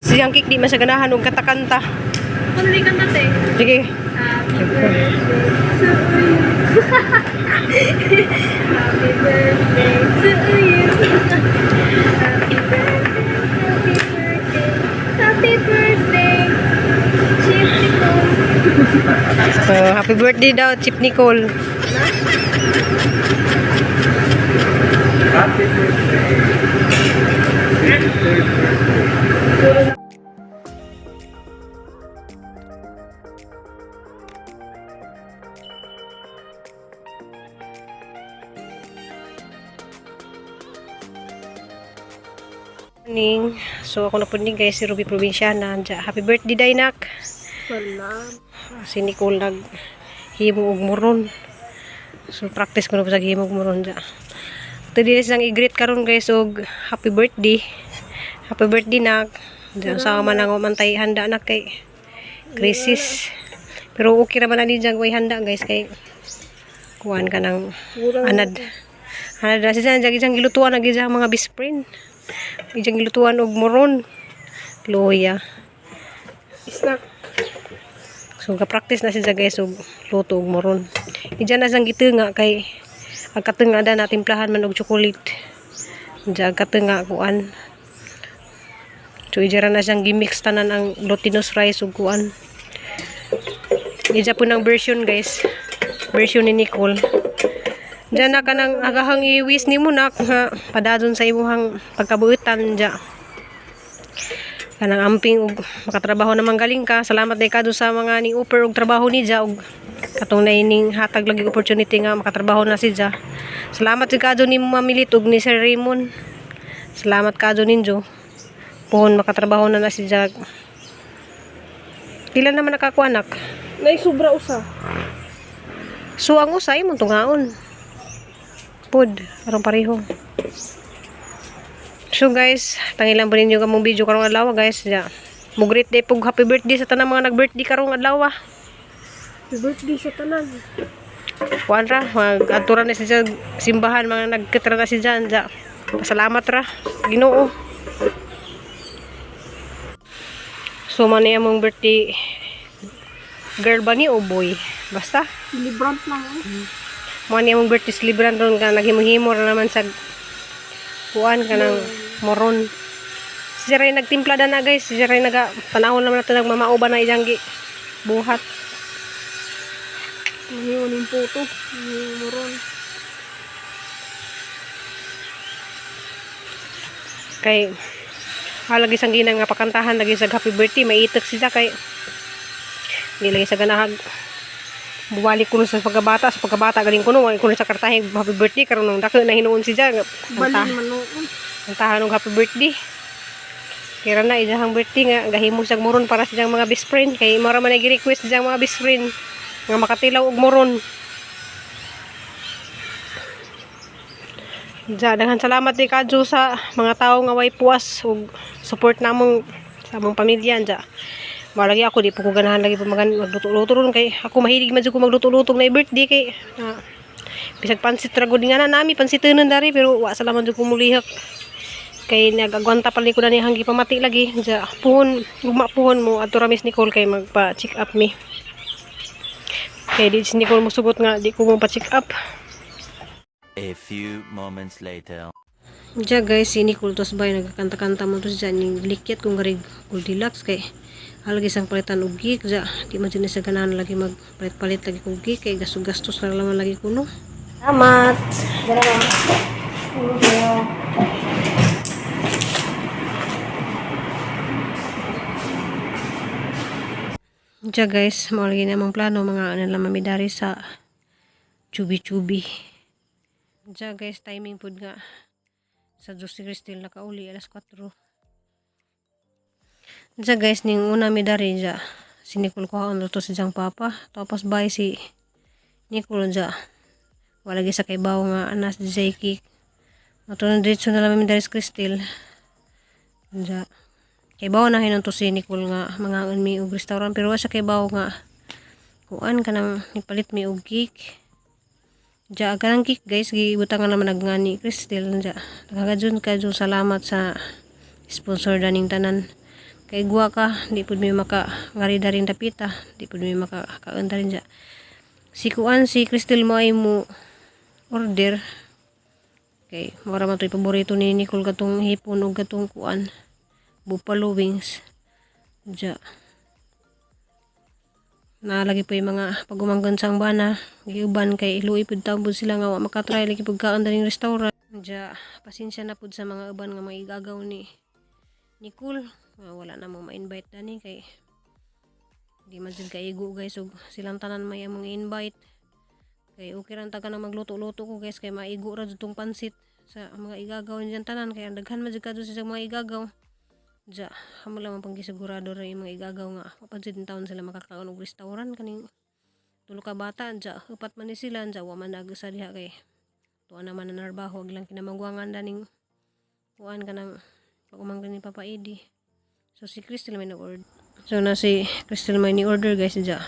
Siyang cake di man siya ganahan og kanta-kanta. Kundi ka na, te. Sige. Happy birthday to you. Happy birthday to you. Happy birthday, happy birthday, happy birthday, Chief Nicole. Oh, happy birthday daw, Chief Nicole. Happy birthday. 53rd birthday. Morning. So ako na po ni guys, si Ruby Provinciana. Diya, happy birthday, Daynak. Salam. Si Nicole nag himo og moron. So practice ko na po sa himo og moron diya. Ito din silang i-greet karon guys og happy birthday. Happy birthday, nak. Diya sa man ang mantay handa na kay crisis. Pero okay ra man ani diyang way handa guys kay kuan ka ng anad. Anad na siya diyang isang gilutuan ang isang mga best friend. Isang gilutuan og moron. Luya. Snack. So ga-practice na siya guys og luto og moron. Diyan na siyang gitunga kay ang katunga da natimplahan man og chocolate. Diyan ang katunga kuan. So ija ra na siyang gimix tanan ang glutinous rice ug kuan. Ija po ng version guys. Version ni Nicole. Diyan na kanang agahang i-wish nimo nak nga padadon sa imuhang pagkabuutan diya kanang amping og makatrabaho naman galing ka. Salamat day kado sa mga ning offer og trabaho ni Ja og katong naining hatag lagi opportunity nga makatrabaho na si Ja. Salamat si kado ni Mamilit og ni Sir Raymond. Salamat kado ninyo pohon makatrabaho na na si Ja. Pila naman nakakuha, anak? Nay sobra usa. So ang usay mong tungaon pod aron pareho. So guys, tangilan po ninyo kamong video karong adlaw guys. Ja. Mo greet day pug happy birthday sa tanang mga nag-birthday karong adlaw. Happy birthday sa tanan. Kuan ra, mag-adto ra na siya simbahan, mga nagkitra na si Jan. Ja. Pasalamat ra Ginoo. So man ni among birthday girl ba ni o boy? Basta Celebrant lang eh. mo ni among birthday celebrant ron ka naghimo-himo ra naman sa kuan ka ng moron. Si Ray nagtimpla na guys, si Ray naga panahon naman nato nagmamao ba na iyang gi buhat. Mahiwan yung puto. Yung moron. Kay halagi sang ginang nga pakantahan lagi sa happy birthday maiitok siya kay di lagi sa ganahag buwalik kuno sa pagkabata galing kuno wala kuno sa kartahe happy birthday karon nung dako na hinuon siya Balin man noon. kantahan og happy birthday. Kira na iyang birthday nga gahimo siyang moron para sa iyang mga best friend kay mao ra man ay gi-request sa iyang mga best friend nga makatilaw og moron. Diya, daghan salamat ni Kadyo sa mga tao nga way puwas ug support namong sa among pamilya diya. Malagi ako di po ko ganahan lagi pa magan magluto-luto ron kay ako mahilig man jud ko magluto-luto na birthday kay bisag pansit ra gud nga na nami pansitenon dari pero wa sa laman jud ko mulihak kay nagagwanta pa ko na ni hanggi pamati lagi diya puhon gugma puhon mo adto ra Miss Nicole kay magpa check up mi kay di si Nicole musugot nga di ko mo pa check up. A few moments later. Diya guys, si Nicole tos bay nagkanta-kanta mo to siya ning likyat kung garig Goldilocks kay halagi sang palitan og gig diya di man jud ni sa ganahan lagi magpalit-palit lagi kog gig kay gastos-gastos na lang lagi kuno. Salamat. Thank you. Diya guys, mao lagi na among plano mga ano lang mamidari sa chubi-chubi. Diya guys, timing pud nga sa Diyos ni Cristel nakauli alas 4. Diya guys, ning una mi dari diya si Nicole kuhaon to si Jang Papa. Tapos bye si Nicole diya. Wala gi sa kay bawo nga anas di Zayki. Mato na diretso na lang mi dari sa Cristel. Diya. Kay bawo na hinon to si Nicole nga mga mi og restaurant pero wa sa kay bawo nga kuan kanang nipalit mi og cake. Diya kanang cake guys gibutangan naman nagngani Cristel diya. Nakagadyon ka salamat sa sponsor daning tanan. Kay guwa ka, di pud mi maka ngari daring dapita, di pud mi maka kaon darin ja. Si kuan, si Crystal mo ay mo order kay mura man to'y paborito ni Nicole katong hipon ug katong kuan, buffalo wings. Ja. Nalagi po yung mga pagumanggan sa bana giuban kay iluoy pud taon pud sila nga wa makatry lagi pagkaon daring restaurant. Ja, pasensya na pud sa mga uban nga mga igagaw ni Nicole nga wala na mo ma-invite dani kay di man jud kaigo, guys, ug silang tanan may among i-invite kay okay ra ta kanang magluto-luto ko, guys, kay maigo ra jud tong pansit sa mga igagaw niyan tanan kay ang daghan man jud kadto sa mga igagaw. Ja, amo lang ang panggisigurado ra yung mga igagaw nga mapansin taon sila makakaon og restaurant kaning tulo ka bata. Ja, upat man ni sila. Ja, wa man nag-usa diha kay tuwa naman na narbaho ang ilang kinamangguangan daning kuan kanang pagumangkin ni Papa Eddie. So si Crystal may nag-order. So na si Crystal may ni-order, guys. Ja,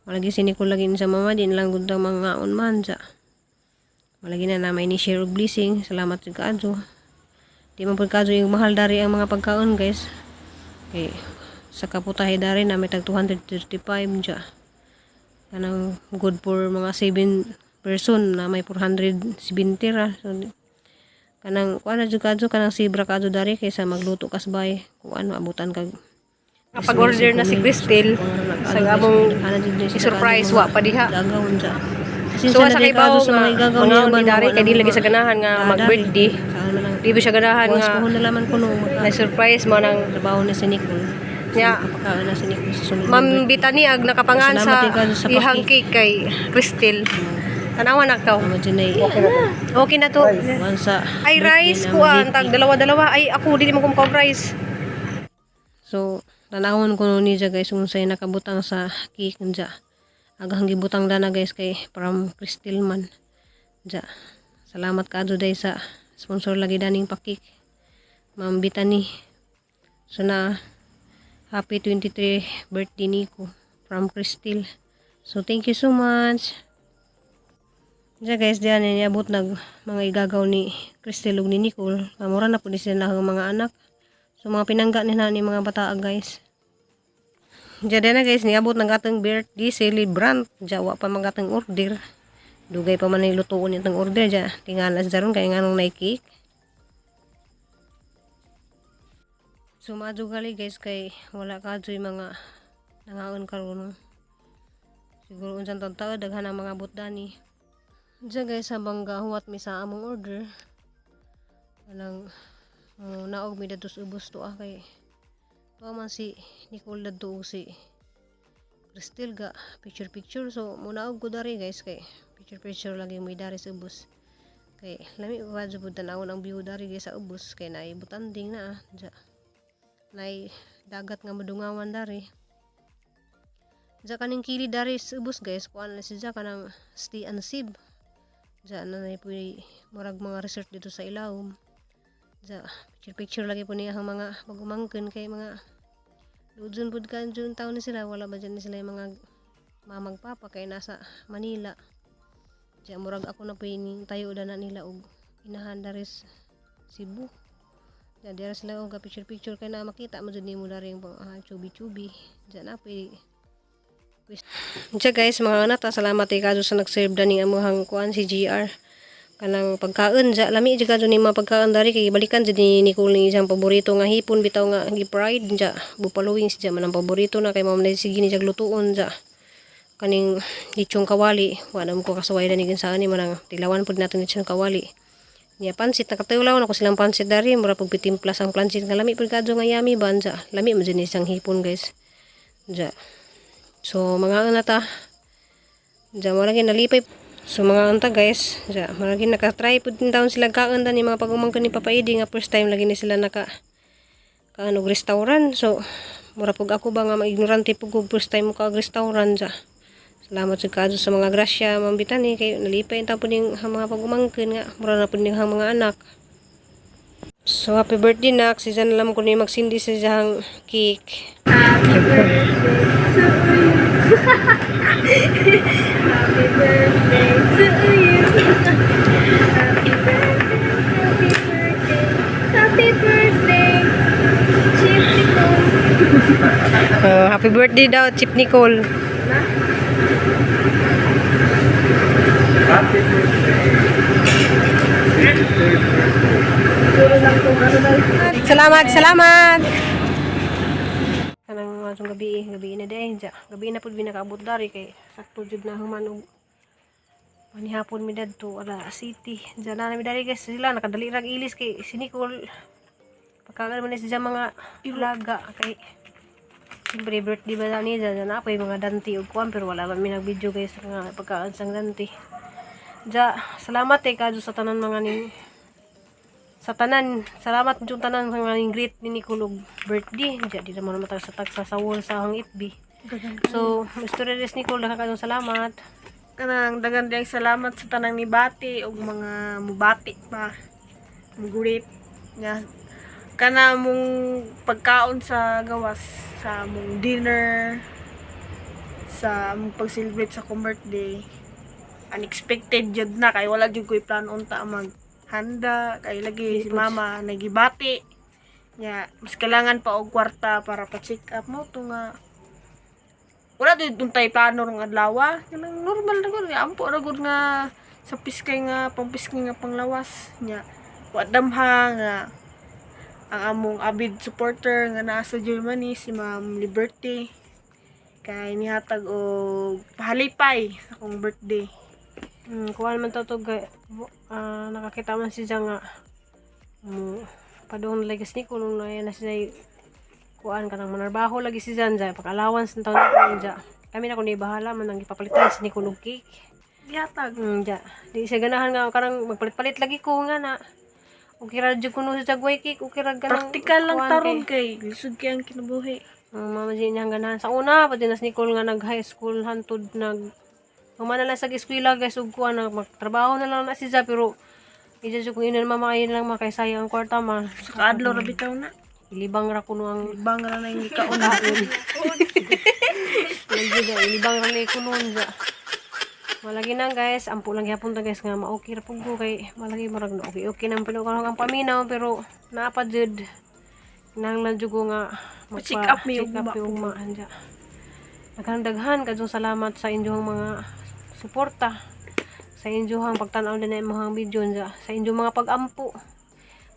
malagi si Nicole lagi sa mama din lang gud mga man. Ja, malagi na na may ni share og blessing. Salamat jud kaadyo. Di man pud kaadyo yung mahal dari ang mga pagkaon, guys, kay sa kaputahe dari na may tag 235. Ja, kanang good for mga 7 person na may 470 ra. So kanang kuan na jud kadyo, kanang sibra kadyo dari kaysa magluto kas bay kuan maabutan kag Kapag order na si Cristel, sa among i-surprise, wa pa diha. Gagawon siya. So, sa kay bawo nga, mga ni dari kay di lagi sa ganahan nga mag-birthday. Di ba siya ganahan nga nga na laman kuno na surprise mo nang trabaho na si Nicole. So, Nya. makapakaon na si Nicole sa sunod na Ma'am birthday. Bitani ag nakapangan Salamat sa din kayo sa ihang cake kay Cristel. Tanawa na ka. Tama dyan ay Okay na to. kuan sa Ay birthday rice na kuan Ma'am tag dalawa-dalawa ay ako dili mo kumkaon rice. So, tanawon ko niya, guys, kung sa'yo nakabutang sa cake niya. Agahang gibutang dana, guys, kay from Crystal man. Ja. Salamat kaadto day sa sponsor lagi daning pa-cake, Ma'am Bitani. So na happy 23 birthday Nico from Crystal. So thank you so much. Diya, guys, diyan niabot nag mga igagaw ni Crystal ug ni Nicole. Mura na po ni sila ang mga anak. So mga pinangga nila ni mga bata, guys. Diyan na, guys, niabot ng atong birthday celebrant. Diya wa pa mga atong order. Dugay pa man ni lutuon itong order diya. Tingala sa ron kay nganong nay cake. So maadyo gali, guys, kay wala kadyo'y mga nangaon karon. Siguro unsang tao daghan ang mga butdani. Diyan, guys, habang gahuwat mi sa among order. Kanang mo naog mi dadto sa ubos to ah kay tuwa man si Nicole dadto ug si Cristel ga picture picture. So mo naog ko dari, guys, kay picture picture lagi mi dari sa ubos kay lami pa jud pud tan-awon ang view dari, guys, sa ubos kay naay butanding na ah ja, naay dagat nga madungawan dari. Ja, kaning kili dari sa ubos, guys, kuan na siya kanang stay and save. Ja, na nay puy murag mga resort dito sa ilawom. Ja, picture picture lagi po niya ang mga pagumangkin kay mga luzon pud ka jud taon ni sila. Wala ba dyan ni sila yung mga mamag papa kay nasa Manila. Diya murag ako na po yung tayo na nila og inahan dari sa Cebu. Diya dira sila og picture picture kay na makita mo jud nimo dari yung chubi chubi. Diya na po. Diya, guys, mga anak, salamat kay kadto sa nag-serve daning amuhang kuan, si GR kanang pagkaon. Diya lami jud kadto ni mga pagkaon dari kay balikan jud ni Nicole ni isang paborito nga hipon bitaw nga gi-fried. Diya buffalo wings, diya man ang paborito na kay mao man sige ni siya lutuon. Diya kaning lechong kawali, wala mo ko kasuway na ni saan ni manang tilawan pud natin lechong kawali niya. Pansit, nakatilaw na ko silang pansit dari, mura pag pitimplas ang pansit nga lami pud kadto nga yummy ba. Diya lami man jud ni isang hipon, guys. Diya, so mga ana ta. Diya mo lagi nalipay. So mga anta, guys, diya malagi naka-try pud din taon sila kaon ni mga pagumangkon ni Papa Eddie nga first time lagi ni sila naka kaan og restaurant. So mura pug ako ba nga maignorante pug ko first time mo ka og restaurant. Diya. Salamat sa kadto sa mga grasya, Ma'am Bitani, kay nalipay ta pud ning ang mga pagumangkon nga mura na pud ning ang mga anak. So happy birthday, nak. Si Jan alam ko ni magsindi sa iyang cake. Happy birthday to you. Happy birthday to you. Happy birthday, happy birthday, happy birthday, Chief Nicole. Oh, happy birthday daw, Chip Nicole. Happy birthday. 53rd birthday. Salamat, salamat. Kanang atong gabi, gabi na day, ja. Gabi na pud mi nakaabot dari kay sakto jud na human og manihapon mi dadto ala city. Diyan na mi dari guys, sila nakadali rag ilis kay si Nicole. Pagkagal man ni siya mga ilaga kay siyempre birthday ba ni diyan na pa mga danti ug kuan pero wala man mi nag-video guys nga pagkaan sang danti. Ja, salamat eh kadyo sa tanan mga ning sa tanan, salamat yung tanan sa mga greet ni Nicole og birthday. Diya, di naman naman tayo sa tagsa sa wall sa akong FB. So, Mr. Reyes Nicole, nakakadong salamat. Kanang daghan diyang salamat sa tanang nibati og mga mubati pa. Mugurit. Nga kana mong pagkaon sa gawas sa mong dinner sa mong pag-celebrate sa akong birthday, unexpected jud na kay wala jud ko'y plano unta mag handa kay lagi si mama nagibati nya mas kailangan pa og kwarta para pa check up mo to nga wala jud untay plano rong adlaw. Kanang normal ra gud, ampo ra gud nga sa piskay nga pangpiskay nga panglawas nya wa damha nga ang among avid supporter nga naa sa Germany, si Ma'am Liberty, kay nihatag og pahalipay sa akong birthday. Kuha naman to nakakita man siya nga mo padung lagi si Nicole nung na siya kuan kanang manarbaho lagi si Jan dyan pag-allowance ng taon na dyan. Kami na kung bahala man ang ipapalitan si Nicole og cake. Gihatag. Ja. Di siya ganahan nga karang magpalit-palit lagi ko nga na. Okay ra jud kuno sa jagway cake, okay ra ganang Praktikal lang kuan taron kay lisod kay ang kinabuhi. Ang mama di niya ganahan sa una pa din nas Nicole nga nag high school hantud nag humana lang sa eskwela guys ug kuan na magtrabaho na lang na siya pero ija jud kung ina mama kayo lang makaysayang ang kwarta ma. Sa kaadlaw ra bitaw na. Ilibang ra kuno ang Ibang ra na yung gikaon. lagi na ilibang ra ni kuno ja. Malagi na guys, ampo lang gyapon ta guys nga ma-okay ra pud ko kay malagi murag na okay okay nang pilo karon ang paminaw pero naa pa jud nang jud ko nga Pa-check up mi check up ugma. mi ugma anja. Daghan daghan kadyong salamat sa inyong mga suporta, sa inyong pagtan-aw din na imong video anja, sa inyong mga pag-ampo.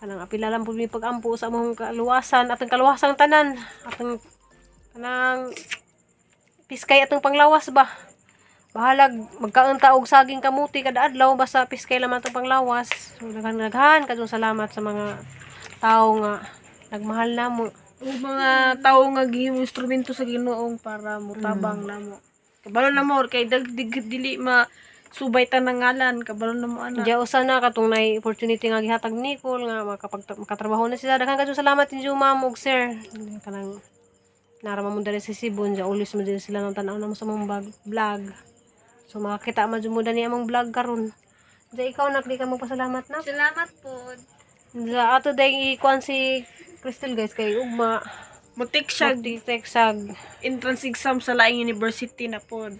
Kanang apila lang pud mi pag-ampo sa among kaluwasan, atong kaluwasang tanan, atong kanang piskay atong panglawas ba. Bahalag magkaon ta og saging kamuti kada adlaw basta piskay lamang atong panglawas. So daghan daghan kadyong salamat sa mga tao nga nagmahal namo. Ug mga tawo nga gihimong instrumento sa Ginoong para mutabang namo. Kabalo na mo kay dag dili ma subay ta ng ngalan, kabalo na mo ana. Diya usa na katong nay opportunity nga gihatag ni Nicole nga makapag makatrabaho na sila. Daghan kadyong salamat ninyo ma'am ug sir. Kanang narama mo dali sa Cebu diya ulis mo din sila ng tan-aw namo sa mong vlog. So makakita man jud mo dani among vlog karon. Diya ikaw nak di ka magpasalamat na. Salamat po. Diya ato dayong ikuan si Crystal guys kay ugma. Mutik siya Mag-text sag entrance exam sa laing university na pod.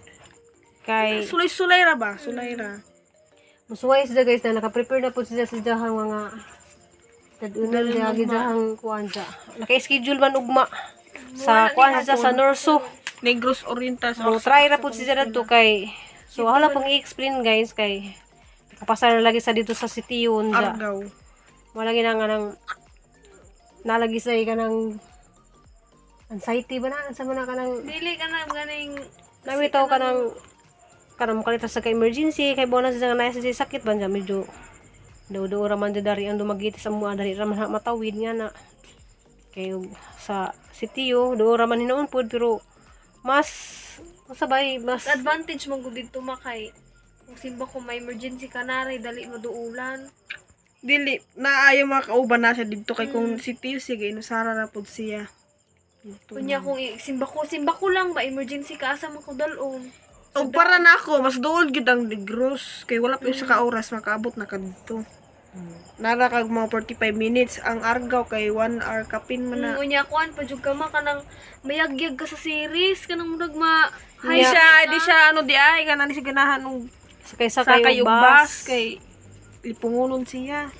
kay Sulay-sulay ra ba? Sulay ra. musuway siya guys na naka-prepare na po siya sa diyahang mga tadunan siya gidahang kuan siya. Naka-schedule man ugma sa kuan siya sa Norso. Negros Oriental sa Mo try ra pud siya dadto kay so wala pong i-explain guys kay nakapasar na lagi sa dito sa city yun siya. Argao. Wala gina nga nang nalagi sa ka ng anxiety ba na? Ansa man na ka ng Dili ka na ganing Nawitaw ka ng kanang mukalita sa ka-emergency kay bona sa nga naya sa sakit ba niya medyo daw ra man dyan dari ang dumagiti sa mua dari ra man ha matawid nga na kay ug sa sitiyo do ra man hinuon pod pero mas masabay mas advantage mo gud dito makay kung simba ko may emergency ka na ray dali maduulan. Dili naayo mga kauban na siya didto kay kung si Tio sige inusara ra pod siya. Didto. Kunya kung simba ko lang ba emergency ka asa man ko dalon. Og para na ako, mas duol gyud ang Negros kay wala pa yung sa ka oras makaabot na ka didto. Nara kag mga 45 minutes ang Argao kay 1 hour kapin man na. Unya kuan pa jud ka ma kanang mayagyag ka sa series kanang murag ma Di siya, di siya ano di ay kanan siya ganahan og sakay sakay sakay og og bus bus kay lipungunon siya.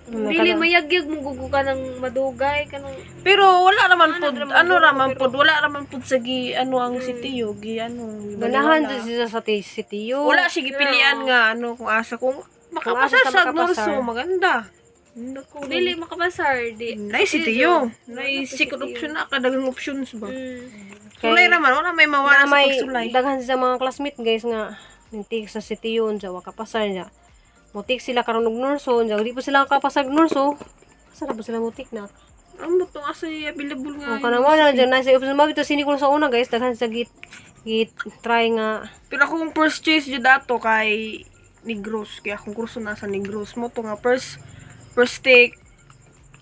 Dili mayagyag mo gugo ka ng madugay kanang Pero wala naman Ano, pud, draman ano guro, raman pero- pud, wala raman pud sa gi ano ang sitiyo, gi ano. Ganahan wala. jud siya sa sitiyo. Wala siya gipilian nga ano kung asa kung Kung asa makapasar siya sa makapasar. Norso, maganda. Nako. dili makapasar di. Nay sitiyo. Nay Wala pa second sitiyo. option na kadagang options ba. Sulay raman wala may mawala Na sa may pagsulay. daghan sa mga classmate, guys, nga nintik sa sitiyo unsa wa kapasar niya. Mutik sila karon og nurso unsa di pa sila kapasag nurso. Asa na ba sila mutik na? Ang mutong asa available nga. Ang kanang wala dyan na sa option mabito sini ko sa una, guys, daghan sa git git try nga. Pero akong first choice jud ato kay Negros, kaya akong kurso nasa Negros mo to nga first first take,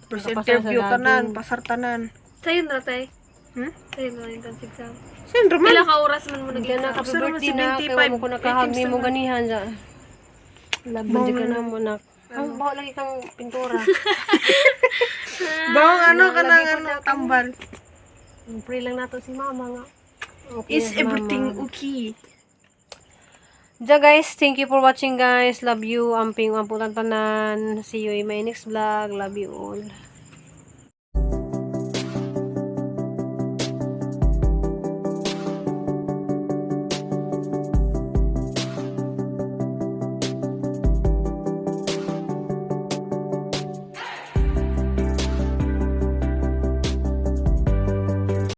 first Nakapasar sa interview tanan, dating. pasar tanan. Sayon ra tay. Hmm? Sayon ra entrance exam. Saan raman? Pila ka oras man mo Diyan na nag-exam? happy Sir, birthday na kay 75, mo ko nakahag 18 nimo naman. ganihan dyan. Laban jud ka na mo nak. Ang baho lagi kang pintura. Bawang ano kanang ano tambal. Pray lang nato si mama nga. Okay Is na si mama. everything okay? Ja guys, thank you for watching, guys. Love you. Amping amputan tanan. See you in my next vlog. Love you all.